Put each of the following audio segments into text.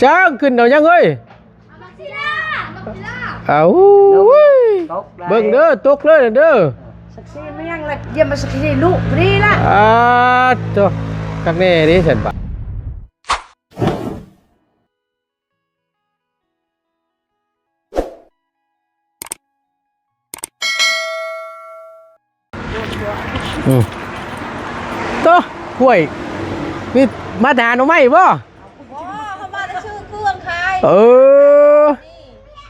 ຊ່າງຂຶ້ນເອົາຫຍັງເອີຍ? ເອົາ ຕົກແລ້ວ ເບິ່ງເດີ ຕົກເລີຍເດີ ສັກສີມາຫຍັງລະ ຢ້ຽມມາສັກສີລູກພໍດີລະ ອາໂຕ ຄັກແນ່ເດ້ຊັ້ນບາດ. ອືມ ໂຕ ຫ້ວຍ ມີມາແຕ່ຫາໜໍ່ໄມ້ບໍ່? ບໍ່ ເຮົາມາແຕ່ຊື້ເຄື່ອງຂາຍ ເອີ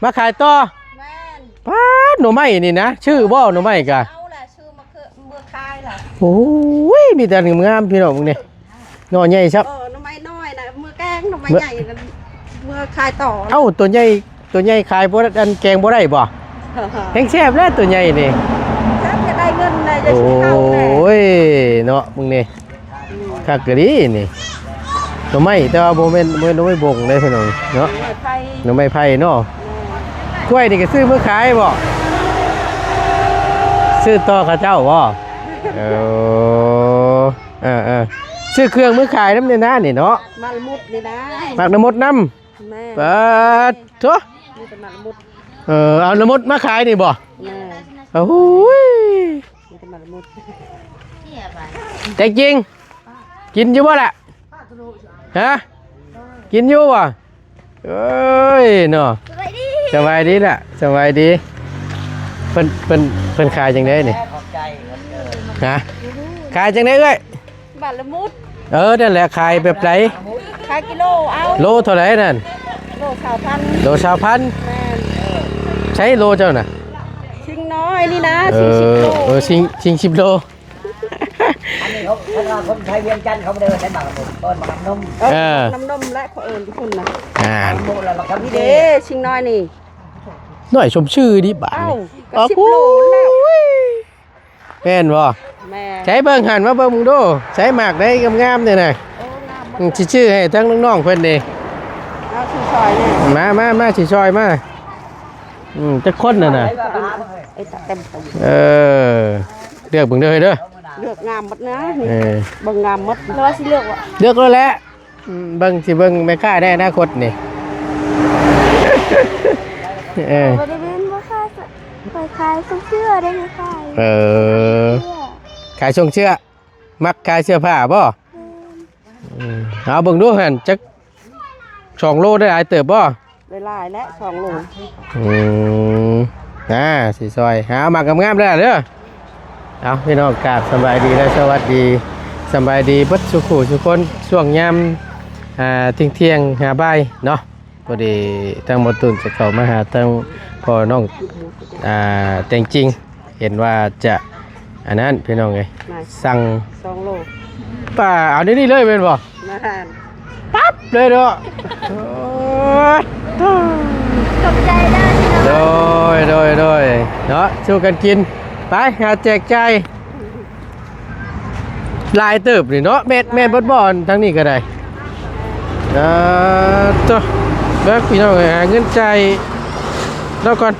ມາຂາຍຕໍ່ ແມ່ນ ປາດ ໜໍ່ໄມ້ນີ້ນະ ຊື້ບໍ່ໜໍ່ໄມ້ກະ ເອົາແຫຼະ ຊື້ມາຄື ເມືອຂາຍລະ ໂອ້ຍ ມີແຕ່ງາມໆ ພີ່ນ້ອງເບິ່ງນີ້ ໜໍ່ໃຫຍ່ຊ້ຳ ເອີ ໜໍ່ໄມ້ນ້ອຍນະ ເມືອແກງ ໜໍ່ໄມ້ໃຫຍ່ນະ ເມືອຂາຍຕໍ່ ເອົ້າ ໂຕໃຫຍ່ ໂຕໃຫຍ່ຂາຍບໍ່ ອັນແກງບໍ່ໄດ້ບໍ່? ແຮງແຊບແຫຼະໂຕໃຫຍ່ນີ້ ແຊບ ຢາກໄດ້ເງິນນະ ຢາກຊື້ເຂົ້າແດ່ ໂອ້ຍ ເນາະ ມຶງນີ້ ອືມ ຄັກອີ່ຫຼີນີ້ ໜໍ່ໄມ້ ແຕ່ວ່າບໍ່ແມ່ນ ບໍ່ແມ່ນໜໍ່ໄມ້ບົງເດ້ພີ່ນ້ອງເນາະ ໜໍ່ໄມ້ໄຜ່ ໜໍ່ໄມ້ໄຜ່ເນາະ ແມ່ນ ກ້ວຍນີ້ກໍຊື້ມາຂາຍບໍ່? ຊື້ຕໍ່ເຂົາເຈົ້າບໍ່? ເອີ ເອີໆ ຊື້ເຄື່ອງມາຂາຍນຳນີ້ນະນີ້ເນາະ ໝາກລະມຸດນີ້ນະ ໝາກລະມຸດນຳ ແມ່ນ ປາດໂທ້ ມີແຕ່ໝາກລະມຸດ ເອີ ເອົາລະມຸດມາຂາຍນີ້ບໍ່? ແມ່ນ ໂອ້ຍ ມີແຕ່ໝາກລະມຸດ ແຕ່ຈິງ ກິນຢູ່ບໍ່ລະ? ຮະ ກິນຢູ່ບໍ່? ເອີຍເນາະ ສະບາຍດີ ສະບາຍດີລະ ສະບາຍດີ ເພິ່ນ ເພິ່ນ ເພິ່ນຂາຍຈັ່ງໃດນີ້? ຮະ ຂາຍຈັ່ງໃດເອື້ອຍ? ໝາກລະມຸດ ເອີ ນັ້ນແຫຼະ ຂາຍແບບໃດ? ຂາຍກິໂລເອົາ ໂລເທົ່າໃດນັ້ນ? ໂລຊາວພັນ ໂລຊາວພັນ ແມ່ນ ໃຊ້ໂລເຈົ້ານະ? ຊິງນ້ອຍນີ້ນະ ເອີ ຊິງສິບໂລ ເອີ ຊິງ ຊິງສິບໂລ ອັນນີ້ເຂົາ ເຂົາວ່າຄົນໄທວຽງຈັນເຂົາບໍ່ໄດ້ເອີ້ນໃສ່ໝາກລະມຸດ ເອີ້ນໝາກນ້ຳນົມ ເອີ ເອີ ນ້ຳນົມແຫຼະ ເຂົາເອີ້ນພຸ້ນນະ ອ່າ ນີ້ເດ້ ຊິງນ້ອຍນີ້ ນ້ອຍສົມຊື່ເດບາດນີ້ ເອົ້າ ກໍສິບໂລແລ້ວ ໂອ້ຍ ແມ່ນບໍ່? ແມ່ນ ໃສເບິ່ງຫັ້ນ ມາເບິ່ງເບິ່ງດູ ໃສໝາກໃດງາມໆນີ້ນະ ໂອ້ ງາມໝົດ ອືມ ຊິຊື້ໃຫ້ທັງນ້ອງໆເພິ່ນນີ້ ເອົາຊິຊ່ອຍນີ້ ມາ ມາ ມາ ຊິຊ່ອຍມາ ອືມ ຈັກຄົນນັ້ນນະ ເອີ ເລືອກເບິ່ງເດີເຮີ້ຍເດີ ເລືອກງາມໝົດນະນີ້ ເອີ ເບິ່ງງາມໝົດ ແລ້ວວ່າຊິເລືອກບໍ່? ເລືອກໂລດແຫຼະ ອືມ ເບິ່ງ ຊິເບິ່ງແມ່ຄ້າໃນອະນາຄົດນີ້ ເອີ ບໍ່ໄດ້ເປັນແມ່ຄ້າ ຂ້ອຍຂາຍສົ່ງເຊື້ອໄດ້ແມ່ຄ້າ ເອີ ຂາຍສົ່ງເຊື້ອ ມັກຂາຍເສື້ອຜ້າບໍ່? ແມ່ນ ອືມ ເອົາເບິ່ງດູຫັ້ນ ຈັກສອງໂລໄດ້ຫຼາຍເຕີບບໍ່? ໄດ້ຫຼາຍແຫຼະ ສອງໂລ ອືມ ອ່າ ຊິຊ່ອຍ ຫາໝາກງາມໆເດີ ເດີ ເອົາ ພີ່ນ້ອງ ກາບສະບາຍດີ ແລະ ສະຫວັດດີ ສະບາຍດີເບິດສູ່ຄູ່ສູ່ຄົນ ຊ່ວງຍາມ ອ່າ ທ່ຽງໆ ຫາບ່າຍເນາະ ພໍດີທາງໝໍຕຸນຈະເຂົ້າມາຫາທາງພໍ່ນ້ອງ ອ່າ ແຕງຈິງ ເຫັນວ່າຈະ ອັນນັ້ນ ພີ່ນ້ອງເອີຍ ສັ່ງສອງໂລ ປ້າ ເອົາແນວນີ້ເລີຍແມ່ນບໍ່? ນັ້ນ ປັບເລີຍເນາະ ໂອ້ຍ ຂອບໃຈເດີພີ່ນ້ອງ ໂດຍ ໂດຍ ໂດຍ ເນາະ ສູ່ກັນກິນ ໄປ ຫາແຈກຈ່າຍ ຫຼາຍເຕີບນີ້ເນາະ ແມ່ນ ແມ່ນເບິດບໍ່ ທາງນີ້ກໍໄດ້ ເອີ ໂທ້ ເບິ່ງ ພີ່ນ້ອງເອີຍ ຫາເງິນຈ່າຍລາວກ່ອນ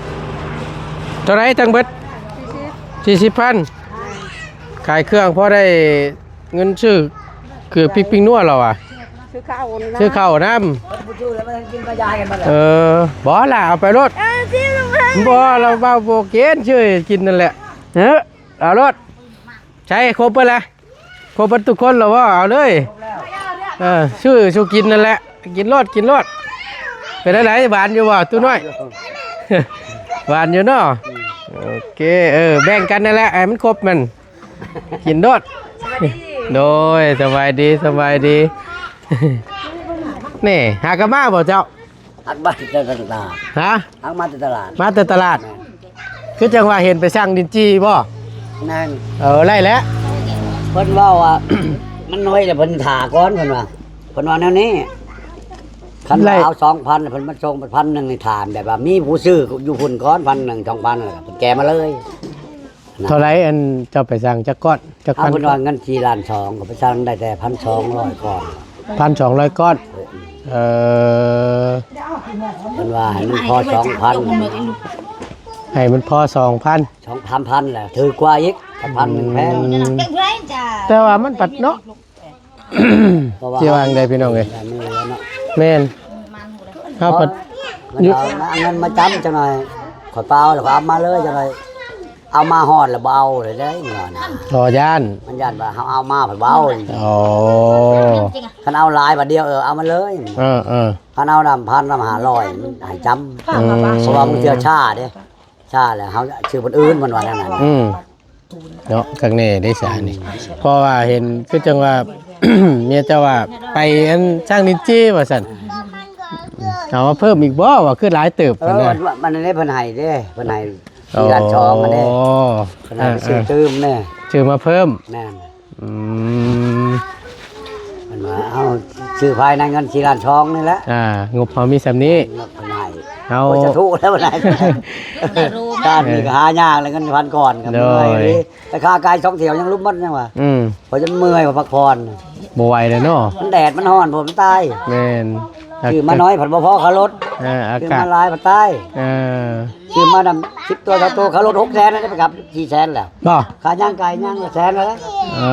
ເທົ່າໃດທັງເບິດ? ສີ່ສິບ ສີ່ສິບພັນ ຂາຍເຄື່ອງພໍໄດ້ເງິນຊື້ເກືອປິກປິງນົວລາວວ່າ ຊື້ເຂົ້ານະ ຊື້ເຂົ້ານຳ ເອີ ບໍ່ລະ ເອົາໄປໂລດ ບໍ່ ລາວບໍ່ກິນ ຊື້ກິນນັ້ນແຫຼະ ເອີ ເອົາໂລດ ໃຊ້ຄົບເບິດລະ ຄົບເບິດທຸກຄົນແລ້ວບໍ່? ເອົາເລີຍ ເອີ ຊື້ສູ່ກິນນັ້ນແຫຼະ ກິນໂລດ ກິນໂລດ ເປັນຈັ່ງໃດ ຫວານຢູ່ບໍ່ຕູ້ນ້ອຍ? ຫວານຢູ່ເນາະ ໂອເຄ ເອີ ແບ່ງກັນນັ້ນແຫຼະ ໃຫ້ມັນຄົບມັນ ກິນໂລດ ໂດຍ ສະບາຍດີ ສະບາຍດີ ນີ້ ຫາກັນມາບໍ່ເຈົ້າ? ຫາມາແຕ່ຕະຫຼາດ ຮະ? ຫາມາແຕ່ຕະຫຼາດ ມາແຕ່ຕະຫຼາດ ແມ່ນ ຄືຈັ່ງວ່າເຫັນໄປສັ່ງດິນຈີ່ບໍ່? ແມ່ນ ເອີ ໄດ້ແລ້ວ ເພິ່ນເວົ້າວ່າ ມັນນ້ອຍແລ້ວ ເພິ່ນຖ້າກ່ອນ ເພິ່ນວ່າ ເພິ່ນວ່າແນວນີ້ ຄັນວ່າເອົາສອງພັນ ເພິ່ນມາສົ່ງເປັນພັນໜຶ່ງ ໃຫ້ຖາມແບບວ່າມີຜູ້ຊື້ຢູ່ພຸ້ນກ່ອນ ພັນໜຶ່ງ ສອງພັນ ແລ້ວເພິ່ນແກ່ມາເລີຍ. ເທົ່າໃດ ອັນເຈົ້າໄປສັ່ງຈັກກ້ອນ ຈັກພັນ ເພິ່ນວ່າເງິນສີ່ລ້ານສອງ ກໍໄປສັ່ງໄດ້ແຕ່ພັນສອງຮ້ອຍກ້ອນ ພັນສອງຮ້ອຍກ້ອນ ເອີ ເອີ ເພິ່ນວ່າໃຫ້ມັນພໍສອງພັນ ໃຫ້ມັນພໍສອງພັນ ສອງສາມພັນແຫຼະ ຖືກກວ່າອີກ ພັນໜຶ່ງແພງ ອືມ ແຕ່ວ່າມັນບັດເນາະ ເພາະວ່າ ຊິວ່າຈັ່ງໃດພີ່ນ້ອງເອີຍ ແມ່ນ ເຮົາກໍ ມັນເອົາເງິນມາຈຳຈັກໜ່ອຍ ຂ້ອຍເປົ່າແລ້ວຂ້ອຍເອົາມາເລີຍ ຈັກໜ່ອຍເອົາມາຮອດແລ້ວບໍ່ເອົາເລີຍເດ້ ມັນວ່ານະ ອໍ ຢ້ານ ມັນຢ້ານວ່າເຮົາເອົາມາພັດບໍ່ເອົາ. ອໍ ຄັນເອົາຫຼາຍບັດດຽວ ເອີ ເອົາມາເລີຍ ເອີໆ ຄັນເອົານຳພັນນຳຫ້າຮ້ອຍ ມັນໃຫ້ຈຳ ອືມ ເພາະວ່າມັນເທື່ອຊ້າເດ້ ຊ້າແລ້ວເຮົາຊື້ຄົນອື່ນ ມັນວ່າແນວນັ້ນ ອືມ ເນາະ ຄັກແນ່ເດ້ຊະນີ້ ເພາະວ່າເຫັນຄືຈັ່ງວ່າ ເມຍເຈົ້າວ່າໄປອັນຊ່າງນິນຈີວ່າຊັ້ນ ເອົາມາເພີ່ມອີກບໍ່ວ່າ ຄືຫຼາຍເຕີບ ເອີ ຫັ້ນນະ ມັນ ມັນໄດ້ເພິ່ນໃຫ້ເດ້ ເພິ່ນໃຫ້ສີ່ລ້ານສອງຫັ້ນເດ້ ອໍ ເພິ່ນໃຫ້ໄປຊື້ ອ່າໆ ຕື່ມແດ່ ຊື້ມາເພີ່ມ ແມ່ນ ອືມ ເພິ່ນວ່າ ເອົາ ຊື້ພາຍໃນເງິນສີ່ລ້ານສອງນີ້ແຫຼະ ອ່າ ງົບເຮົາມີສ່ຳນີ້ ເພິ່ນໃຫ້ ເຮົາ ໂອ້ຍ ສາທຸແລ້ວ ເພິ່ນໃຫ້ ການນີ້ກໍຫາຍາກແລ້ວ ເງິນພັນກ່ອນກໍເມື່ອຍ ໂດຍ ເລີຍ ແຕ່ຂາໄກສອງຖ້ຽວຍັງຫຼຸບໝົດຍັງວ່າ ອືມ ເພາະຈົນເມື່ອຍວ່າພັກຜ່ອນ ບໍ່ໄຫວແລ້ວເນາະ ມັນແດດມັນຮ້ອນ ຜົນມັນຕາຍ ແມ່ນ ຊື້ມາໜ້ອຍພັດບໍ່ພໍຄ່າລົດ ເອີ ອາ ຊື້ ກາດ ມາຫຼາຍພັດຕາຍ ເອີ ຊື້ມານຳສິບໂຕ ຊາວໂຕ ຄ່າລົດຫົກແສນ ໄດ້ໄປກັບສີ່ແສນແລ້ວ ບໍ່ ຄ່າຍ່າງໄກຍ່າງລະແສນແລ້ວ ເອີ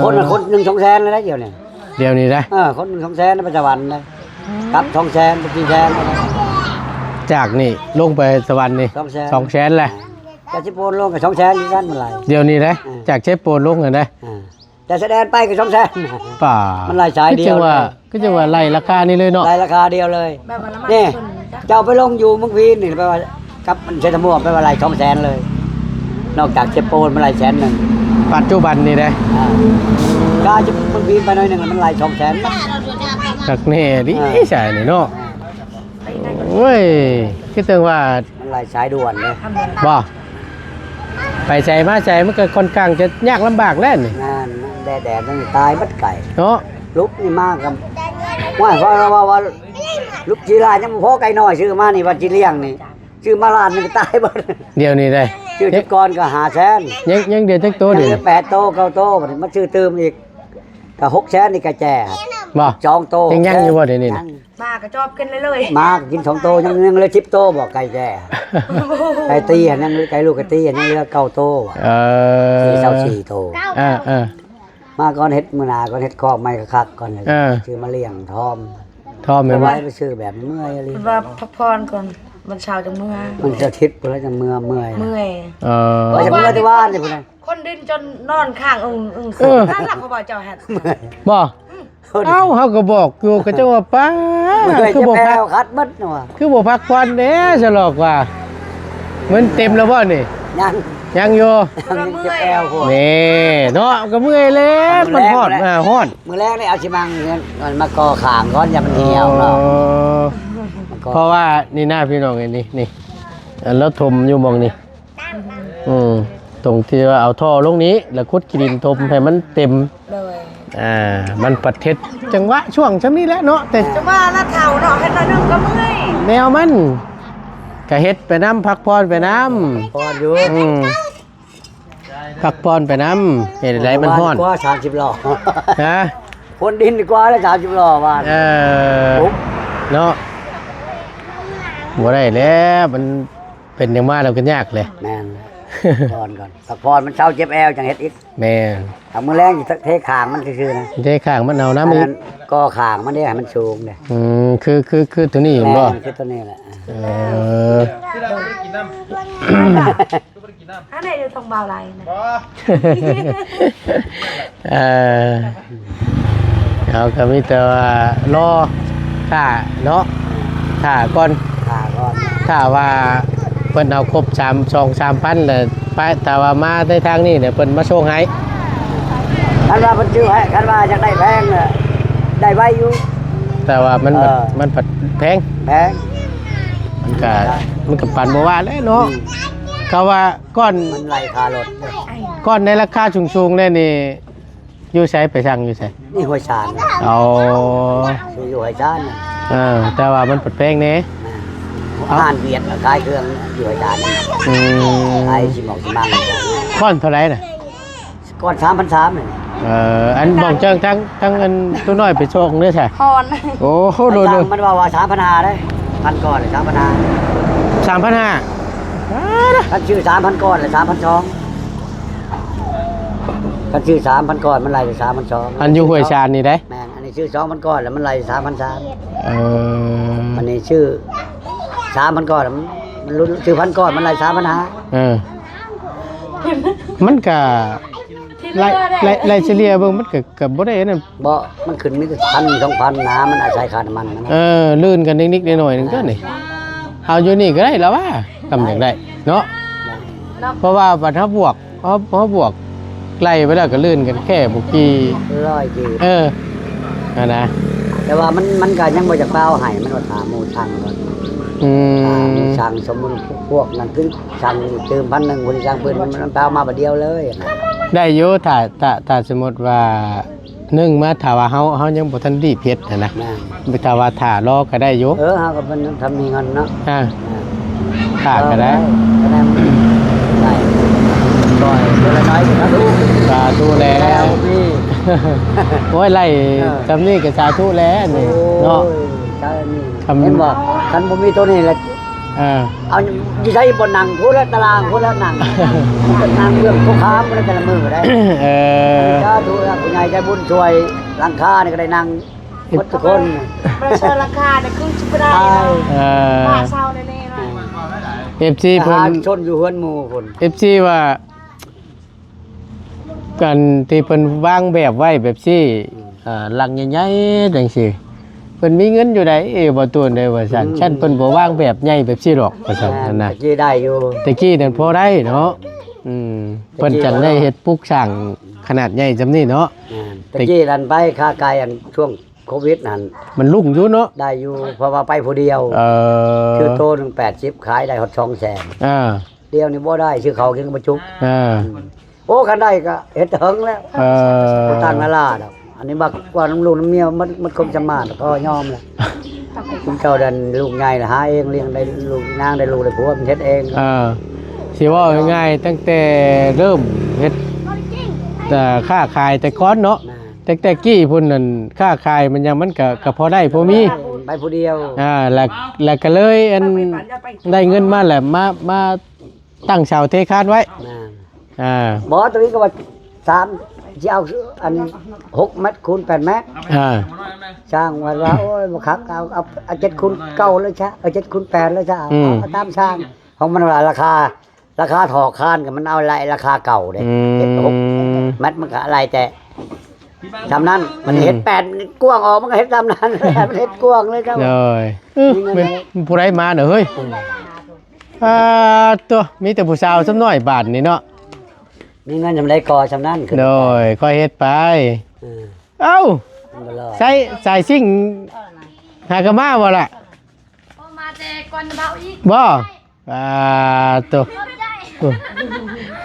ຄົນ ຄົນໜຶ່ງສອງແສນແລ້ວ ດຽວນີ້ ດຽວນີ້ນະ ເອີ ຄົນໜຶ່ງສອງແສນໄປສະຫວັນນະ ກັບສອງແສນ ໄປສີ່ແສນ ຈາກນີ້ລົງໄປສະຫວັນນີ້ ສອງແສນ ສອງແສນແຫຼະ ຈາກເຊໂປນລົງກໍສອງແສນຄືກັນ ມັນຫຼາຍ ດຽວນີ້ເດ້ ເອີ ຈາກເຊໂປນລົງຫັ້ນເດ້ ເອີ ແຕ່ຊາຍແດນໄປກໍສອງແສນ ປ້າ ມັນຫຼາຍສາຍດຽວ ຄືຈັ່ງວ່າ ເລີຍ ຄືຈັ່ງວ່າໄລ່ລາຄານີ້ເລີຍເນາະ ໄລ່ລາຄາດຽວເລີຍ ແບບວ່າລະມັນ ນີ້ ເພິ່ນ ເຈົ້າໄປລົງຢູ່ເມືອງພີນນີ້ ແປວ່າກັບເຊຕະມ່ວງ ແປວ່າໄລ່ສອງແສນເລີຍ ນອກຈາກເຊໂປນມັນໄລ່ແສນໜຶ່ງ ປັດຈຸບັນນີ້ເດ້ ອ່າ ກາຈາກເມືອງພີນໄປໜ້ອຍໜຶ່ງ ມັນໄລ່ສອງແສນ ຄັກແນ່ດີ ອ່າ ຊາຍນີ້ເນາະ ໂອ້ຍ ຄືຈັ່ງວ່າ ມັນໄລ່ສາຍດ່ວນເດ້ ບໍ່ ໄປໃສມາໃສມັນກໍຄ່ອນຂ້າງຈະຍາກລຳບາກແລ້ວນີ້ ແມ່ນ ແດດໆ ມັນຕາຍໝົດໄກ່ເນາະ ລຸກນີ້ມາກໍ ໂອ້ຍ ເວົ້າ ເວົ້າ ເວົ້າ ລຸກຈີລາຍັງບໍ່ພໍ ໄກ່ນ້ອຍຊື້ມານີ້ວ່າຊິລ້ຽງນີ້ ຊື້ມາລ້ານໜຶ່ງກໍຕາຍເບິດ ດຽວນີ້ໄດ໋ ຊື້ແຕ່ກ່ອນກໍຫ້າແສນ ຍັງ ຍັງເຫຼືອຈັກໂຕ ຍັງເຫຼືອແປດໂຕ ເກົ້າໂຕ ບັດນີ້ມາຊື້ຕື່ມອີກ ກໍຫົກແສນນີ້ ໄກ່ແຈ້ ບໍ່ ສອງໂຕ ຍັງ ຍັງຢູ່ບໍ່ດຽວນີ້ ຍັງ ໝາກະຈອບກິນເລີຍໆ ໝາກະກິນສອງໂຕ ຍັງ ຍັງເຫຼືອສິບໂຕບໍ່ ໄກ່ແຈ້ ໄກ່ຕີຫັ້ນ ຍັງ ໄກ່ລູກໄກ່ຕີຫັ້ນ ຍັງເຫຼືອເກົ້າໂຕ ເອີ ຊາວສີ່ໂຕ ເອີໆ ມາກ່ອນເຮັດ ມື້ໜ້າກ່ອນເຮັດຄອກໃໝ່ຄັກໆກ່ອນ ເອີ ຊື້ມາລ້ຽງທອມ ທອມແມ່ນບໍ່ ໄປຊື້ແບບເມື່ອຍອີ່ຫຼີ ເພິ່ນວ່າພັກຜ່ອນກ່ອນ ວັນເສົາຈັ່ງເມືອ ວັນເສົາອາທິດພຸ້ນລະຈັ່ງເມືອ ເມື່ອຍ ເມື່ອຍ ເອີ ວ່າຈະເມືອແຕ່ວານນີ້ພຸ້ນນະ ຄົນດິນຈົນນອນຄ້າງອຶງໆ ເອີ ນັ້ນລະ ເຂົາວ່າເຈົ້າຫັ້ນ ບໍ່ ອືມ ເອົ້າ ເຮົາກໍບອກຢູ່ ເຂົາເຈົ້າວ່າ ປ້າ ເມື່ອຍ ຄືບໍ່ພັກ ເຈັບແອວ ຄັດເບິດນະວ່າ ຄືບໍ່ພັກຜ່ອນແດ່ ສະຫຼອກວ່າ ມັນເຕັມແລ້ວບໍ່ນີ້ ຍັງ ຍັງຢູ່ ຍັງເຈັບແອວພຸ້ນ ນີ້ເນາະ ກໍເມື່ອຍແລ້ວ ມັນຮ້ອນ ອ່າ ຮ້ອນ ມື້ແລງນີ້ເອົາຊິມັງ ມັນມາກໍ່ຂ້າງກ່ອນ ຢ່າມັນຫ່ຽວເນາະ ອໍ ມັນກໍ ເພາະວ່ານີ້ນະ ພີ່ນ້ອງເອີຍ ນີ້ ນີ້ ອັນລາວຖົມຢູ່ໝ່ອງນີ້ ອືມ ຕົງທີ່ວ່າເອົາທໍ່ລົງນີ້ ແລ້ວຂຸດຂີ້ດິນຖົມໃຫ້ມັນເຕັມ ໂດຍ ອ່າ ມັນປະເທດ ຈັງຫວະຊ່ວງຊ່ຳນີ້ແຫຼະເນາະ ແຕ່ ຈັ່ງວ່າລະເຖົ້າເນາະ ເຮັດໜ້ອຍໜຶ່ງກໍເມື່ອຍ ແນວມັນ ກະເຮັດໄປນຳ ພັກຜ່ອນໄປນຳ ພັກຜ່ອນຢູ່ ອືມ ພັກຜ່ອນໄປນຳ ເຮັດໃດມັນຮ້ອນ ກວ່າສາມສິບລໍ້ ຮະ ຄົນດິນກວ່າແລ້ວສາມສິບລໍ້ວ່າ ເອີ ເນາະ ບໍ່ໄດ້ແລ້ວ ມັນ ເປັນຫຍັງມາແລ້ວກໍຍາກແຫຼະ ແມ່ນ ຜ່ອນກ່ອນ ພັກຜ່ອນມັນເຊົາເຈັບແອວຈັ່ງເຮັດອີກ ແມ່ນ ເອົາມື້ແລງຊິເທຂ້າງມັນຊື່ໆນະ ເທຂ້າງມັນເອົານຳອີກ ອັນນັ້ນກໍ່ຂ້າງມັນເດ້ ໃຫ້ມັນສູງເດ້ ອືມ ຄື ຄື ຄືໂຕນີ້ແມ່ນບໍ່ ແມ່ນ ຄືໂຕນີ້ແຫຼະ ເອີ ອັນນີ້ຢູ່ທາງບ່າວໄລນະ ບໍ່ ເອີ ເຮົາກໍມີແຕ່ວ່າລໍຖ້າເນາະ ຖ້າກ່ອນ ຖ້າກ່ອນ ຖ້າວ່າເພິ່ນເອົາຄົບສາມ ສອງສາມພັນແລ້ວໄປ ຖ້າວ່າມາໃນທາງນີ້ແລ້ວເພິ່ນມາສົ່ງໃຫ້ ຄັນວ່າເພິ່ນຊື້ໃຫ້ ຄັນວ່າຢາກໄດ້ແພງນະ ໄດ້ໄວຢູ່ ແຕ່ວ່າມັນ ເອີ ມັນພັດແພງ ແພງ ມັນກະ ມັນກະປັນບໍ່ວ່າແຫຼະເນາະ ອືມ ເຂົາວ່າກ່ອນ ມັນໄລ່ຄ່າລົດ ກ່ອນໃນລາຄາສູງໆແລ້ວນີ້ ຢູ່ໃສ ໄປສັ່ງຢູ່ໃສ? ນີ້ຫ້ວຍຊານ ອໍ ຢູ່ຫ້ວຍຊານ ເອີ ແຕ່ວ່າມັນພັດແພງແດ່ ແມ່ນ ຮ້ານຫວຽດຂາຍເຄື່ອງຢູ່ຫ້ວຍຊານ ອືມ ຂາຍຊິໝອກຊິມັງ ກ້ອນເທົ່າໃດນະ? ກ້ອນສາມພັນສາມນີ້ ເອີ ອັນໝອງເຈີງທັງ ທັງອັນຕູ້ນ້ອຍໄປສົ່ງເດ້ຊະ ຮອນ ໂອ້ໂຫ ມັນວ່າ ສາມພັນຫ້າເດ້ ພັນກ້ອນ ສາມພັນຫ້າ ສາມພັນຫ້າ ຄັນຊື້ສາມພັນກ້ອນລະສາມພັນສອງ ຄັນຊື້ສາມພັນກ້ອນ ມັນໄລ່ສາມພັນສອງ ອັນຢູ່ຫ້ວຍຊານນີ້ເດ້ ແມ່ນ ອັນນີ້ຊື້ສອງພັນກ້ອນ ລະມັນໄລ່ສາມພັນສາມ ເອີ ມັນ ຊື້ສາມພັນກ້ອນ ມັນລຸ້ນຊື້ພັນກ້ອນ ມັນໄລ່ສາມພັນຫ້າ. ເອີ ມັນກະ ທີ່ເຫຼືອໄດ້ ໄລ່ ໄລ່ ໄລ່ສະເລ່ຍເບິ່ງ ມັນກະ ກະບໍ່ໄດ້ອັນນັ້ນ. ບໍ່ ມັນຂຶ້ນມີແຕ່ພັນ ສອງພັນນະ ມັນອາໄສຄ່ານ້ຳມັນນະ. ເອີ ລື່ນກັນນິດໆໜ້ອຍໆໜຶ່ງຕົວນີ້. ເອົາຢູ່ນີ້ກະໄດ້ລະວ່າ ກຳຢາກໄດ້ເນາະ. ເນາະ ເພາະວ່າບັດເຮົາບວກ ເຮົາ ເຮົາບວກໄລ່ໄປແລ້ວກໍລື່ນກັນແຄ່ບໍ່ກີ່ຮ້ອຍກີບ. ເອີ ຫັ້ນນະ ແຕ່ວ່າມັນ ມັນກໍຍັງບໍ່ຢາກໄປເອົາໃຫ້ ມັນວ່າຖ້າໝູ່ສັ່ງກ່ອນ. ອືມ ຖ້າໝູ່ສັ່ງ ສົມມຸດພວກນັ້ນຄືສັ່ງຕື່ມພັນໜຶ່ງ ຜູ້ທີ່ສັ່ງປືນ ມັນ ມັນໄປເອົາມາບາດດຽວເລີຍ. ໄດ້ຢູ່ ຖ້າ ຖ້າ ຖ້າສົມມຸດວ່າ ໜຶ່ງມາ ຖ້າວ່າເຮົາ ເຮົາຍັງບໍ່ທັນລີບເຮັດຫັ້ນນະ. ແມ່ນ ແຕ່ວ່າຖ້າລໍກໍໄດ້ຢູ່. ເອີ ເຮົາກໍເປັນ ຖ້າມີເງິນເນາະ. ອ່າ ຖ້າກໍໄດ້ ກໍໄດ້ ໄດ້ ໄດ້ ສາທຸ ສາທຸແລ້ວ. ໂອ້ຍ ໄລ່ ເອີ ຊ່ຳນີ້ກໍສາທຸແລ້ວນີ້ ໂອ້ຍ ເນາະ. ເຫັນບໍ່ ຄັນບໍ່ມີໂຕນີ້ລະ ເອີ ເອົາຢູ່ໃສບ່ອນນັ່ງ ພຸ້ນລະຕາລາງ ພຸ້ນລະນັ່ງ ນັ່ງເບື້ອງໂຕຂ້າມພຸ້ນລະ ແຕ່ລະມື້ໄດ້. ເອີ ສາທຸລະ ຜູ້ໃຫຍ່ໃຈບຸນຊ່ວຍ ຫຼັງຄານີ້ກໍໄດ້ນັ່ງໝົດທຸກຄົນ. ບໍ່ຊ່ວຍຫຼັງຄານີ້ຄືຊິບໍ່ໄດ້ເນາະ. ເອີ ບ້ານເຊົ່າແນ່ໆ. ເອັຟຊີເພິ່ນ ປະຊາຊົນຢູ່ເຮືອນໝູ່ພຸ້ນ ເອັຟຊີວ່າ ອັນທີ່ເພິ່ນວາງແບບໄວ້ແບບຊີ້ ອືມ ເອີ ຫຼັງໃຫຍ່ໆຈັ່ງຊີ້ ເພິ່ນມີເງິນຢູ່ໃດ໋ ເອີ ບໍ່ຕູນເດ້ ວ່າຊັ້ນ. ອືມ ຊັ້ນເພິ່ນບໍ່ວາງແບບໃຫຍ່ແບບຊີ້ດອກ ວ່າຊັ້ນ. ແມ່ນ ຫັ້ນນະ ແຕ່ກີ້ໄດ້ຢູ່ ແຕ່ກີ້ນັ້ນພໍໄດ້ເນາະ. ອືມ ແຕ່ກີ້ ເພິ່ນຈັ່ງໄດ້ເຮັດປຸກສ້າງຂະໜາດໃຫຍ່ຊ່ຳນີ້ເນາະ. ແມ່ນ ແຕ່ ແຕ່ກີ້ນັ້ນໄປຄ້າຂາຍ ອັນຊ່ວງໂຄວິດນັ້ນ ມັນລຸ້ງຢູ່ເນາະ. ໄດ້ຢູ່ ເພາະວ່າໄປຜູ້ດຽວ. ເອີ ຄືໂຕໜຶ່ງແປດສິບ ຂາຍໄດ້ຮອດສອງແສນ. ອ່າ ດຽວນີ້ບໍ່ໄດ້ ຊື້ເຂົ້າກິນກໍບໍ່ຈຸກ. ອ່າ ອືມ ໂອ້ ຄັນໄດ້ກໍເຮັດແຕ່ເຫິງແລ້ວ. ເອີ ບໍ່ຕັ້ງລາລາດອກ. ອັນນີ້ບັກກວ່ານຳລູກນຳເມຍ ມັນ ມັນຄົງຈະມານ ກໍຍອມແລ້ວ. ຊຸມເຈົ້ານັ້ນລູກໃຫຍ່ລະຫາເອງ ລ້ຽງໄດ້ລູກນາງ ໄດ້ລູກໄດ້ຜົວ ມັນເຮັດເອງ. ອ່າ ຊິເວົ້າງ່າຍໆ ຕັ້ງແຕ່ເລີ່ມເຮັດ ເອີ ຄ້າຂາຍແຕ່ກ່ອນເນາະ. ແມ່ນ ແຕ່ ແຕ່ກີ້ພຸ້ນນັ້ນ ຄ້າຂາຍມັນຫຍັງ ມັນກະ ກະພໍໄດ້ພໍມີ ໄປຜູ້ດຽວ. ອ່າ ແລ້ວ ແລ້ວກະເລີຍ ອັນ ໄດ້ເງິນມາແລ້ວ ມາ ມາ ຕັ້ງເສົາເທຄານໄວ້. ແມ່ນ ອ່າ ບໍ່ ຕົວນີ້ກໍວ່າສາມ ຊິເອົາອັນຫົກແມັດຄູນແປດແມັດ. ອ່າ ຊ່າງວ່າ ວ່າ ໂອ້ຍ ບໍ່ຄັກ ເອົາ ເອົາ ເອົາເຈັດຄູນເກົ້າເລີຍຊະ ເອີ ເຈັດຄູນແປດເລີຍຊະ. ອືມ ເອົາຕາມຊ່າງ ຂອງມັນວ່າລາຄາ ລາຄາຖອກຄານກໍມັນເອົາໄລ່ລາຄາເກົ່າເດ້. ອືມ ເຈັດຫົກແມັດ ມັນກໍໄລ່ແຕ່ຊ່ຳນັ້ນ. ມັນເຮັດ ອືມ ແປດ ກວ້າງອອກ ມັນກໍເຮັດຊ່ຳນັ້ນ ມັນເຮັດກວ້າງເລີຍເຈົ້າ. ໂດຍ ເອີ ມີເງິນ ແມ່ນ ແລ້ວ ຜູ້ໃດມາເນາະເຮີ້ຍ. ອ່າ ຕົວະ ມີແຕ່ຜູ້ສາວສ່ຳນ້ອຍບາດນີ້ເນາະ. ມີເງິນຊ່ຳໃດກໍຊ່ຳນັ້ນ. ໂດຍ ຄ່ອຍເຮັດໄປ. ເອີ ເອົ້າ ມັນບໍ່ລອດ ໃຊ້ສາຍຊິງຫາກະມາບໍ່ລະ? ບໍ່ ມາແຕ່ກ່ອນເບົາອີກ ບໍ່? ອ່າ ໂຕ ຂອບໃຈ ໂອ້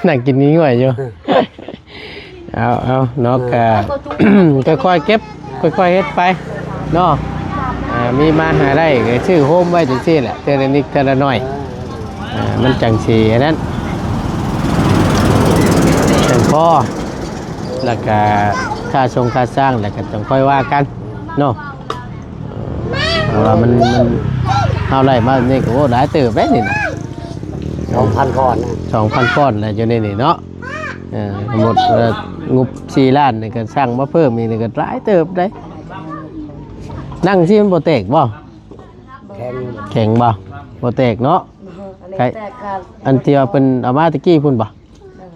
ນັ່ງກິນງ່ວຍຢູ່. ເອົາ ເອົາເນາະ ເອີ ກະ ຄ່ອຍໆເກັບ ຄ່ອຍໆເຮັດໄປເນາະ. ອ່າ ມີມາຫາໄດ້ກໍຊື້ໂຮມໄວ້ຈັ່ງຊີ້ແຫຼະ ເທື່ອລະນິດເທື່ອລະໜ້ອຍ. ເອີ ອ່າ ມັນຈັ່ງຊິອັນນັ້ນ ຈັ່ງພໍ ແລ້ວກະຄ່າຊົງຄ່າຊ່າງ ແລ້ວກະຈັ່ງຄ່ອຍວ່າກັນເນາະ. ເພາະວ່າມັນ ມັນ ເຮົາໄລ່ມານີ້ກໍ ໂອ້ ຫຼາຍເຕີບເດ້ນີ້ນະ ສອງພັນກ້ອນນະ ສອງພັນກ້ອນນະ ຢູ່ໃນນີ້ເນາະ. ເອີ ສົມມຸດວ່າງົບສີ່ລ້ານນີ້ກໍສ້າງມາເພີ່ມອີກນີ້ກໍຫຼາຍເຕີບເດ້. ນັ່ງຊີ້ມັນບໍ່ແຕກບໍ່? ແຂງ ແຂງບໍ່? ບໍ່ແຕກເນາະ. ແຕກ ອັນທີ່ວ່າເພິ່ນເອົາມາຕະກີ້ພຸ້ນບໍ່?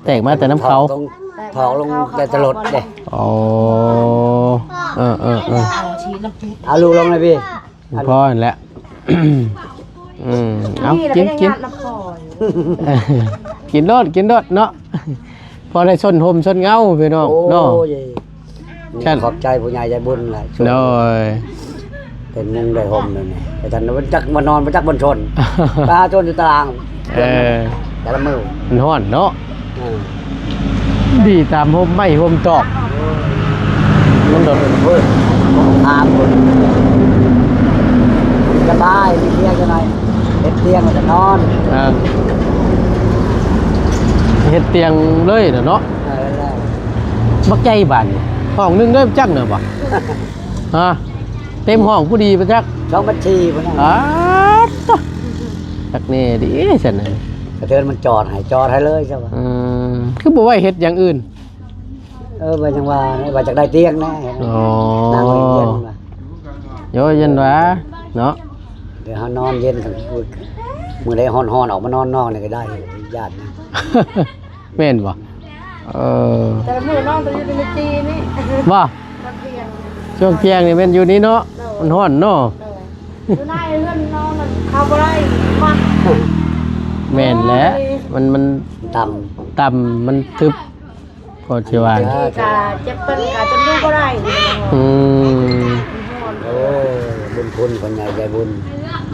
ແຕກມາແຕ່ນຳເຂົາ ຖອກລົງ ຖອກລົງແຕ່ຕະຫຼົດເດ້. ອໍ ເອີໆໆ ເອົາລູກລົງເລີຍພີ່ ພໍຫັ້ນແຫຼະ. ອືມ ເອົາ ກິນ ກິນ ກິນໂລດ ກິນໂລດເນາະ. ພໍໄດ້ຊົນຮົ່ມຊົນເງົາພີ່ນ້ອງເນາະ. ໂອ້ຍ ຂອບໃຈຜູ້ໃຫຍ່ໃຈບຸນຫຼາຍ. ໂດຍ ເປັນມຸງໄດ້ຮົ່ມແນວນີ້ ແຕ່ທ່ານບໍ່ຈັກມານອນ ບໍ່ຈັກບ່ອນຊົນ ປາຊົນຢູ່ຕາລາງ. ເອີ ແຕ່ລະມື້ມັນຮ້ອນເນາະ. ເອີ ດີຕາມຮົ່ມໄມ້ຮົ່ມຕອກ ມັນດອກ ເອີ ຖາມ ສະບາຍ ມີເຕີງຈັກໜ້ອຍ ເຮັດຕຽງແລ້ວກໍນອນ. ອ່າ ເຮັດຕຽງເລີຍນະເນາະ. ເອີ ແລ້ວ ບັກໃຫຍ່ບາດນີ້ ຫ້ອງໜຶ່ງເດີ ຈັກນະບໍ່? ຮະ ເຕັມຫ້ອງຜູ້ດີບໍ່ຈັກ ສອງພັນສີ່ພຸ້ນນະ. ອາ ຕະ ຄັກແນ່ດີຊັ້ນນະ. ກະເທີນມັນຈອດໃຫ້ ຈອດໃຫ້ເລີຍຊະວ່າ. ອືມ ຄືບໍ່ໄວ້ເຮັດຢ່າງອື່ນ? ເອີ ວ່າຈັ່ງວ່າ ວ່າຈະໄດ້ຕຽງນະ. ອໍ ນັ່ງເຢັນວ່າ ໂຍ ເຢັນວ່າເນາະ. ດຽວເຮົານອນເຢັນ ມື້ໃດຮ້ອນໆ ອອກມານອນນອກນີ້ກໍໄດ້ ຢ້ານນະ. ແມ່ນບໍ່? ເອີ ແຕ່ລະມື້ນອນແຕ່ຢູ່ໃນຈີນີ້ ບໍ່? ຕອນທ່ຽງ ຊ່ວງທ່ຽງນີ້ແມ່ນຢູ່ນີ້ເນາະ ໂດຍ ມັນຮ້ອນເນາະ ໂດຍ ຢູ່ໃນເຮືອນນອນນັ້ນເຂົ້າບໍ່ໄດ້ ມັນ ແມ່ນແຫຼະ ໂອ້ຍ ມັນ ມັນຕ່ຳ ຕ່ຳ ມັນທຶບ ກໍຊິວ່າ ເຈັບເພິ່ນກະຈົນຢູ່ບໍ່ໄດ້ ອືມ ໂອ້ຍ ບຸນຄຸນຄົນໃຫຍ່ໃຈບຸນ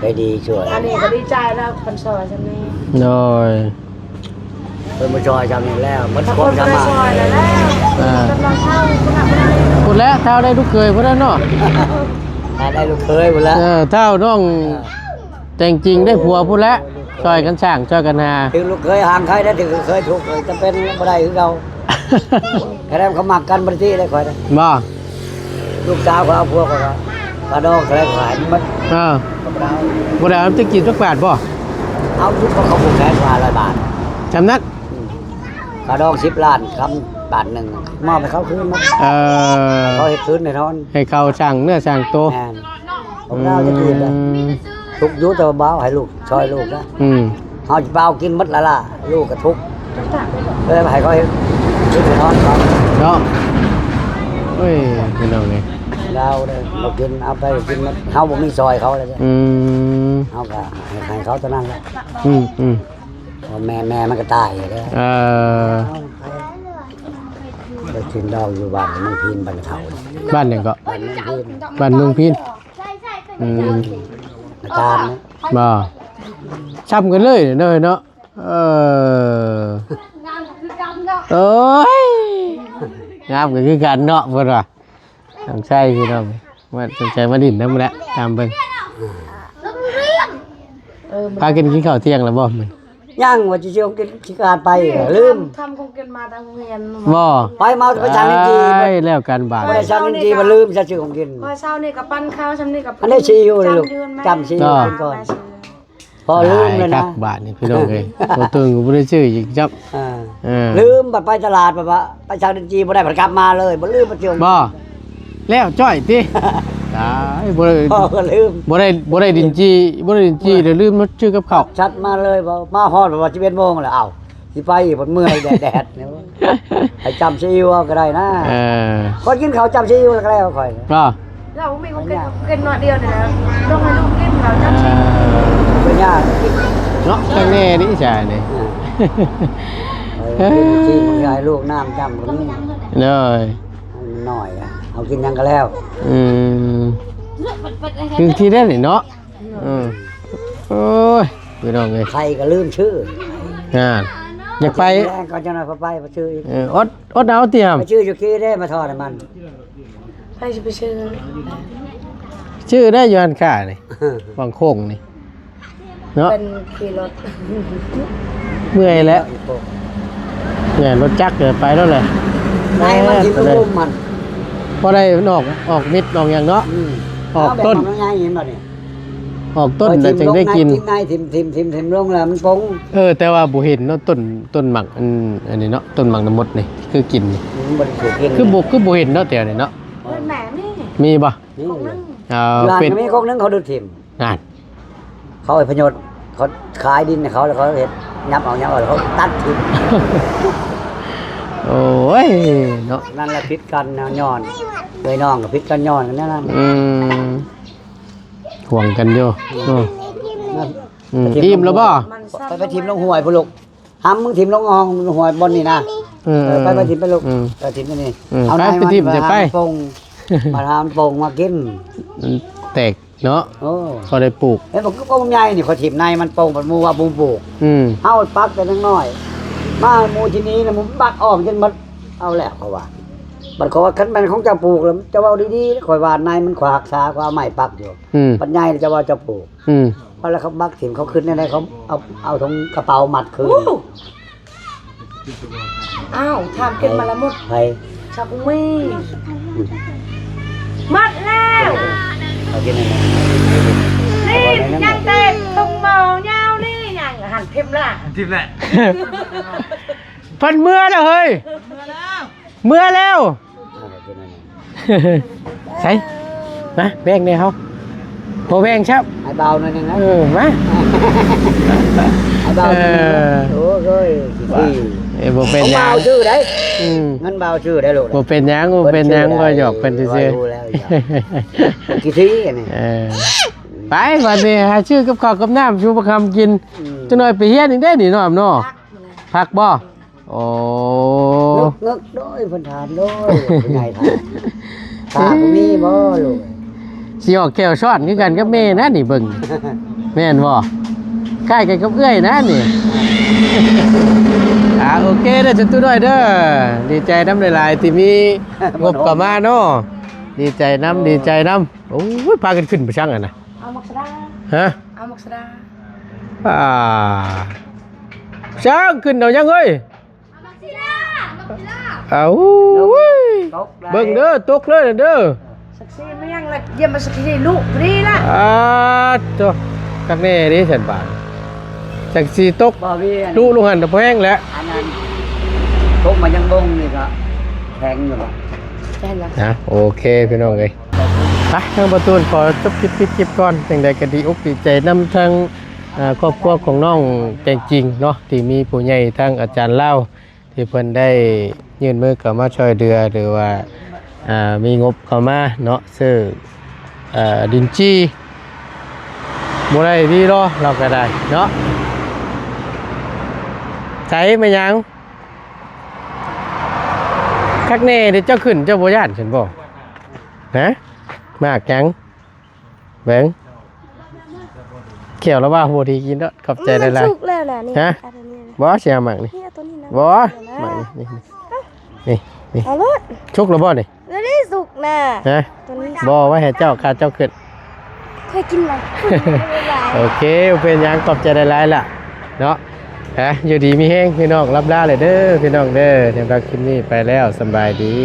ໃຈດີຊ່ວຍ ອັນນີ້ກໍດີໃຈແລ້ວ ເພິ່ນຊ່ອຍຊ່ຳນີ້ ໂດຍ ເພິ່ນມາຊ່ອຍຊ່ຳນີ້ແລ້ວ ໝົດຄວາມສາມາດ ເພິ່ນຊ່ອຍແລ້ວ ອ່າ ກຳລັງເຊົາ ພຸ້ນແຫຼະ ທ້າວໄດ້ລູກເຂີຍພຸ້ນແຫຼະເນາະ ຖ້າໄດ້ລູກເຂີຍພຸ້ນແຫຼະ ເອີ ທ້າວນ້ອງ ເອີ ແຕ່ງຈິງໄດ້ຜົວພຸ້ນແຫຼະ ຊ່ອຍກັນສ້າງ ຊ່ອຍກັນຫາ ຖືກລູກເຂີຍຫ່າງໄຄໄດ້ ຖືກລູກເຂີຍທຸກ ຈຳເປັນບໍ່ໄດ້ຄືເກົ່າ ຄະແນນເຂົາມັກກັນບໍ່ໄດ້ຕິໄດ້ຂ້ອຍນະ ບໍ່ ລູກສາວຂ້ອຍເອົາຜົວຂ້ອຍກໍ ກະດອງເທົ່າໃດຂ້ອຍໃຫ້ມັນໝົດ ເອີ ກໍບໍ່ໄດ້ເອົາ ບໍ່ໄດ້ເອົາຕິດກິນຈັກບາດບໍ່? ເອົາຢູ່ ເຂົາ ເຂົາຜູກແຂນຂ້ອຍຫ້າຮ້ອຍບາດ ຊ່ຳນັ້ນ ອືມ ກະດອງສິບລ້ານຄຳ ບາດໜຶ່ງ ມອບໃຫ້ເຂົາຄືນໝົດ ເອີ ເຂົາເຮັດຄືນແນ່ນອນ ໃຫ້ເຂົາສ້າງເນື້ອສ້າງໂຕ ແມ່ນ ບໍ່ໄດ້ເອົາຈາກອື່ນເດ້ ອືມ ທຸກຢູ່ ແຕ່ວ່າບໍ່ເອົາໃຫ້ລູກ ຊ່ອຍລູກນະ ອືມ ເຮົາຊິໄປເອົາກິນໝົດລະລະ ລູກກໍທຸກ ເອີ ໃຫ້ເຂົາເຮັດ ເຮັດແນ່ນອນເຂົາເນາະ ໂອ້ຍ ພີ່ນ້ອງເອີຍ ລາວເດ້ ບໍ່ກິນ ເອົາໄປກິນໝົດ ເຮົາບໍ່ມີຊ່ອຍເຂົາແລ້ວເດ້ ອືມ ເຮົາກໍໃຫ້ ໃຫ້ເຂົາເທົ່ານັ້ນແຫຼະ ອືມ ອືມ ເພາະແມ່ ແມ່ມັນກໍຕາຍແລ້ວເດ້ ເອີ ໄປກິນດອງຢູ່ບ້ານເມືອງພີນ ບ້ານເຂົາ ບ້ານຫຍັງເກາະ? ບ້ານເມືອງພີນ ບ້ານເມືອງພີນ ອືມ ອາຈານນະ ບໍ່ ຊ່ຳກັນເລີຍເນາະ ເນາະ ເອີ ໂອ້ຍ ງາມກໍຄືກັນເນາະ ເພິ່ນວ່າ ສົງໄສພີ່ນ້ອງ ວ່າສົງໄສມາຫຼິ້ນນຳແຫຼະ ຕາມເບິ່ງ ເອີ ພາກັນກິນເຂົ້າທ່ຽງແລ້ວບໍ່? ຍັງ ວ່າຊິຊິກິນ ຂີ້ຄາດໄປ ລືມ ທຳຂອງກິນມາແຕ່ໂຮງຮຽນ ບໍ່ ໄປມາໄປສາງລິນຈີ ໄປແລ້ວກັນບາດ ໄປສາງລິນຈີ ບໍ່ລືມ ຈະຊື້ຂອງກິນ ມື້ເຊົ້ານີ້ກໍປັນເຂົ້າ ຊ່ຳນີ້ກໍ ອັນນີ້ຊີຢູ່ນີ້ລູກ ຈຳຊີຢູ່ກິນກ່ອນ ພໍລືມແລ້ວນະ ບາດນີ້ພີ່ນ້ອງເອີຍ ບໍ່ຕື່ນກໍບໍ່ໄດ້ຊື້ອີກຈັກ ເອີ ເອີ ລືມ ບັດໄປຕະຫຼາດ ບັດວ່າໄປສາງລິນຈີບໍ່ໄດ້ ພັດກັບມາເລີຍ ບໍ່ລືມ ບໍ່ຈື່ ບໍ່ ແລ້ວຈ້ອຍຕິ ຕາຍ ບໍ່ໄດ້ ພໍ່ກໍລືມ ບໍ່ໄດ້ ບໍ່ໄດ້ດິນຈີ່ ບໍ່ໄດ້ດິນຈີ່ ເອີ ແລ້ວລືມມາຊື້ກັບເຂົ້າ ຊັດມາເລີຍ ມາຮອດວ່າສິບເອັດໂມງແລ້ວ ເອົ້າ ຊິໄປ ເພິ່ນເມື່ອຍແດດໆ ໃຫ້ຈ້ຳຊີອິ້ວກໍໄດ້ນະ ເອີ ຂ້ອຍກິນເຂົ້າຈ້ຳຊີອິ້ວແລ້ວກໍແລ້ວຂ້ອຍ ບໍ່ ເຮົາບໍ່ມີຂອງກິນ ກິນໜ້ອຍດຽວນີ້ແຫຼະ ຕ້ອງໃຫ້ລູກກິນເຂົ້າຈ້ຳຊີອິ້ວ ເອີ ເປັນຍາກເນາະ ຂ້າງແນ່ນີ້ຊະນີ້ ເອີ ເອີ ກິນໃຫ້ລູກນ້ຳຈ້ຳກໍມີ ເລີຍ ນ້ອຍ ເຮົາກິນຫຍັງກໍແລ້ວ ອືມ ຄືທີ່ແນ່ນີ້ເນາະ ອືມ ໂອ້ຍ ພີ່ນ້ອງເອີຍ ໄຂ່ກໍລືມຊື້ ອ່າ ຢາກໄປ ແລ້ວກໍຈັ່ງນັ້ນ ໄປ ໄປຊື້ອີກ ເອີ ອົດ ອົດເອົາຕິຫຳ ໄປຊື້ຢູ່ກີເດ້ ມາທອດໃຫ້ມັນ ໃຜຊິໄປຊື້ ຊື້ໄດ້ຢູ່ຮ້ານຄ້ານີ້ ວັງໂຄ້ງນີ້ ເນາະ ເພິ່ນຂີ່ລົດ ເມື່ອຍແລ້ວ ແມ່ນ ລົດຈັກເດີ ໄປແລ້ວແຫຼະ ໃນມັນຊິ ເອີ ໄປເລີຍ ມັນ ພໍໄດ້ອອກ ອອກເມັດອອກຫຍັງເນາະ ອືມ ອອກຕົ້ນ ເອົາແບບມັນໃຫຍ່ເຫັນບໍ່ນີ້ ອອກຕົ້ນແລ້ວຈຶ່ງໄດ້ກິນ ຖິ້ມໃນ ຖິ້ມ ຖິ້ມ ຖິ້ມ ຖິ້ມລົງແລ້ວມັນປົງ ເອີ ແຕ່ວ່າບໍ່ເຫັນເນາະ ຕົ້ນ ຕົ້ນໝາກ ອັນ ອັນນີ້ເນາະ ຕົ້ນໝາກນ້ຳມົດນີ້ ຄືກິນນີ້ ອືມ ບໍ່ໄດ້ຖືກກິນ ຄືບໍ່ ຄືບໍ່ເຫັນເນາະ ແຖວນີ້ເນາະ ເອີ ແມ່ມີ ມີບໍ່? ນີ້ ຂອງໜຶ່ງ ເອີ ຢູ່ຮ້ານ ເປັນ ກໍມີຂອງໜຶ່ງ ເຂົາດູດຖິ້ມ ນັ້ນ ເຂົາໃຫ້ພະຍົດ ເຂົາຂາຍດິນໃຫ້ເຂົາ ແລ້ວເຂົາເຮັດ ຫຍັບເອົາ ຫຍັບເອົາ ແລ້ວເຂົາຕັດຖິ້ມ ໂອ້ຍ ເນາະ ນັ້ນແຫຼະຜິດກັນ ຍ້ອນເອື້ອຍນ້ອງກໍຜິດກັນ ຍ້ອນກັນແນວນັ້ນ ອືມ ຫ່ວງກັນຢູ່ ອືມ ອີ່ມແລ້ວບໍ່? ໄປ ໄປຖິ້ມລົງຫ້ວຍພຸ້ນລູກ ຫຳ ມຶງຖິ້ມລົງຫ້ອງຫ້ວຍບ່ອນນີ້ນະ ເອີ ເອີ ໄປ ໄປຖິ້ມໄປລູກ ອືມ ໄປຖິ້ມຢູ່ນີ້ ອືມ ເອົາ ໄປ ໃນ ໄປຖິ້ມ ມັນ ເດີ ໄປ ມັນປົງ ມາທາມັນປົງມາກິນ ມັນແຕກເນາະ ໂອ້ ພໍໄດ້ປູກ ເຫັນບໍ່ ຄືກົກໃຫຍ່ນີ້ ຂ້ອຍຖິ້ມໃນມັນປົງ ບັດໝູ່ວ່າບໍ່ປູກ ອືມ ເຮົາປັກແຕ່ຍັງນ້ອຍ ມາໝູ່ທີ່ນີ້ນະ ມັນບັກອອກຈົນໝົດ ເອົາແລ້ວ ເຂົາວ່າ ບັດເຂົາວ່າ ຄັນແມ່ນຂອງເຈົ້າປູກແລ້ວ ເຈົ້າເວົ້າດີໆ ຂ້ອຍວ່າໃນມັນ ຂ້ອຍຮັກສາ ຂ້ອຍເອົາໄມ້ປັກຢູ່ ອືມ ບັດໃຫຍ່ເຈົ້າວ່າເຈົ້າປູກ ອືມ ເອົາແລ້ວເຂົາບັກຖິ້ມ ເຂົາຄຶດແນວໃດ ເຂົາເອົາ ເອົາຖົງກະເປົາມັດຄືນ ອ້າວ ຖາມກິນມາລະໝົດ ໃຜ? ຊາວກຸງມີ ໝົດແລ້ວ ເອົາກິນແນວໃດ ນີ້ຍັງແຕ່ຖົງໝໍຍາວນີ້ຍັງ ຫັ້ນຖິ້ມລະ ຖິ້ມແຫຼະ ເພິ່ນເມືອແລ້ວເຮີ້ຍ ເມືອແລ້ວ ເມືອແລ້ວ ໃສ ມາແບ່ງແດ່ເຮົາ ບໍ່ແບ່ງຊ້ຳ ໃຫ້ເບົາໜ້ອຍໜຶ່ງນະ ເອີ ມາ ໃຫ້ເບົາໜ້ອຍໜຶ່ງນະ ເອີ ໂອ້ຍ ຂີ້ຂີ້ ເອີ ບໍ່ເປັນຫຍັງ ຂອງເບົາຊື່ໄດ໋ ອືມ ເງິນເບົາຊື່ໄດ໋ລູກ ບໍ່ເປັນຫຍັງ ບໍ່ເປັນຫຍັງ ຂ້ອຍຫຍອກເພິ່ນຊື່ໆ ຮູ້ແລ້ວ ຂີ້ຂີ້ອັນນີ້ ເອີ ໄປ ບັດນີ້ຫາຊື້ກັບເຂົ້າກັບນ້ຳສູ່ບັກຄຳກິນ ອືມ ຈັກໜ້ອຍໄປຮຽນອີກເດ້ນີ້ນ້ອງເນາະ ພັກບໍ່? ໂອ້ ເງຶກໆ ໂດຍ ເພິ່ນຖາມໂດຍ ຜູ້ໃຫຍ່ຖາມ ຕາບໍ່ມີບໍ່ລູກ ຊິອອກແຂ້ວຊ້ອນຄືກັນກັບແມ່ນະນີ້ເບິ່ງ ແມ່ນບໍ່? ຄ້າຍກັນກັບເອື້ອຍນະນີ້ ອ່າ ໂອເຄເດີ ສະຕູນ້ອຍເດີ ດີໃຈນຳຫຼາຍໆ ທີ່ມີງົບເຂົ້າມາເນາະ ດີໃຈນຳ ດີໃຈນຳ ໂອ້ຍ ພາກັນຂຶ້ນໄປຊັງຫັ້ນນະ ເອົາໝາກສະດາ ຮະ? ເອົາໝາກສະດາ ອ່າ ຊ້າງຂຶ້ນເອົາຫຍັງເອີຍ ເອົາ ເບິ່ງເດີ ຕົກເລີຍເດີ ສັກສີມາຍັງລະ ຢ້ຽມມາສັກສີລູກພໍດີລະ ອາໂຕ ຄັກແນ່ເດ້ຊັ້ນບາດ ສັກສີຕົກ ບໍ່ມີອັນ ລຸລົງຫັ້ນນະ ບໍ່ແຮງແຫຼະ ອັນນັ້ນ ຕົກມາຍັງບົງນີ້ກໍແຂງຢູ່ບໍ່ ແມ່ນລະ ນະ ໂອເຄພີ່ນ້ອງເອີຍ ໄປ ທາງປະຕູນຂໍຈົບຄລິບ ປິດຄລິບກ່ອນ ຈັ່ງໃດກໍດີອົກດີໃຈນຳທາງ ອ່າ ຄອບຄົວຂອງນ້ອງແກງຈິງເນາະ ທີ່ມີຜູ້ໃຫຍ່ທາງອາຈານລາວ ທີ່ເພິ່ນໄດ້ຍື່ນມືເຂົ້າມາຊ່ວຍເຫຼືອ ຫຼືວ່າ ອ່າ ມີງົບເຂົ້າມາເນາະ ຊື້ ເອີ ດິນຈີ່ ບໍ່ໄດ້ດີລໍ ລາວກໍໄດ້ເນາະ ໃສແມ່ນຫຍັງ ຄັກແນ່ເດ້ ເຈົ້າຂຶ້ນເຈົ້າບໍ່ຢ້ານຊັ້ນບໍ່ ຮະ ໝາກຫຍັງ? ເບິ່ງ ຂຽວລະວ່າບໍ່ດີກິນເນາະ ຂອບໃຈຫຼາຍໆ ມັນສຸກແລ້ວນະນີ້ ຮະ ອັນນີ້ ບໍ່ ຊິເອົາໝາກນີ້ ນີ້ເອົາຕົວນີ້ນະ ບໍ່ ເອົານະ ໝາກນີ້ ນີ້ ນີ້ ນີ້ ເອົາໂລດ ສຸກແລ້ວບໍ່ນີ້ ຕົວນີ້ສຸກນະ ຮະ ຕົວນີ້ ບໍ່ ໄວ້ໃຫ້ເຈົ້າ ຂ້າເຈົ້າຂຶ້ນ ຂ້ອຍກິນລະ ໂອເຄ ບໍ່ເປັນຫຍັງ ຂອບໃຈຫຼາຍໆລະເນາະ ອ່ະ ຢູ່ດີມີແຮງພີ່ນ້ອງ ລ່ຳລາເລີຍເດີພີ່ນ້ອງເດີ ສຳລັບຄລິບນີ້ໄປແລ້ວ ສຳບາຍດີ.